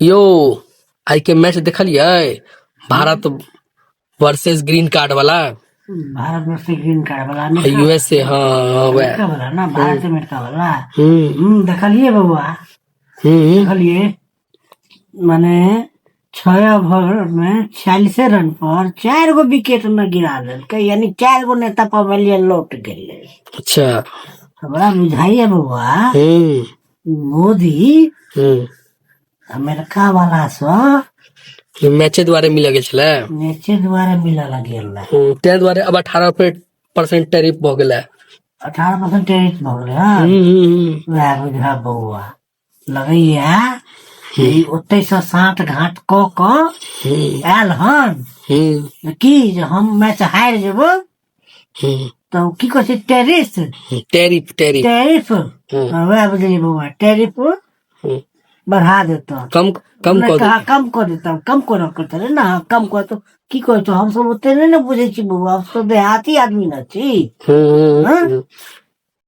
यौ आइ के मैच देखलियै भारत वर्सेस ग्रीन कार्ड वाला भारत में से ग्रीन कार्ड वाला अमेरिका यूएसए हाँ हाँ वैह अमेरिका वाला ना भारत अमेरिका वाला हम्म देखलिए बउआ देखलिए माने 6 ओवर में 46 रन पर 4 गो विकेट न गिरा देलकै, यानी 4 गो नेता पवेलियन लौट गेलै। अच्छा। हमरा बुझाइए बउआ मोदी अमेरिका वाला सब मैचे द्वारे मिल गेल छलै। मैचे द्वारे मिलऽ गेल रहे। ताहि दुआरे अब 18% टैरिफ भऽ गेलै। 18% टैरिफ भऽ गेलै। हँ। वएह बुझा बौआ लगैया ई ओतै से साँठ घाट कऽ कऽ आयल हन की जे हम मैच हारि जेबो तऽ ओ की कहै छै टैरिफ टैरिफ टैरिफ टैरिफ। वएह बुझलियै बौआ, टैरिफ बढ़ा देतौ। कम कम नहि कऽ कहा देतौ। कम कऽ देतौ, कम कोना करतै रे ना, कम कऽ देतौ की कहै छौ? हमसब ओते नहि ने बुझै छी बौआ, हमसब देहाती आदमी ने छी। हाँ?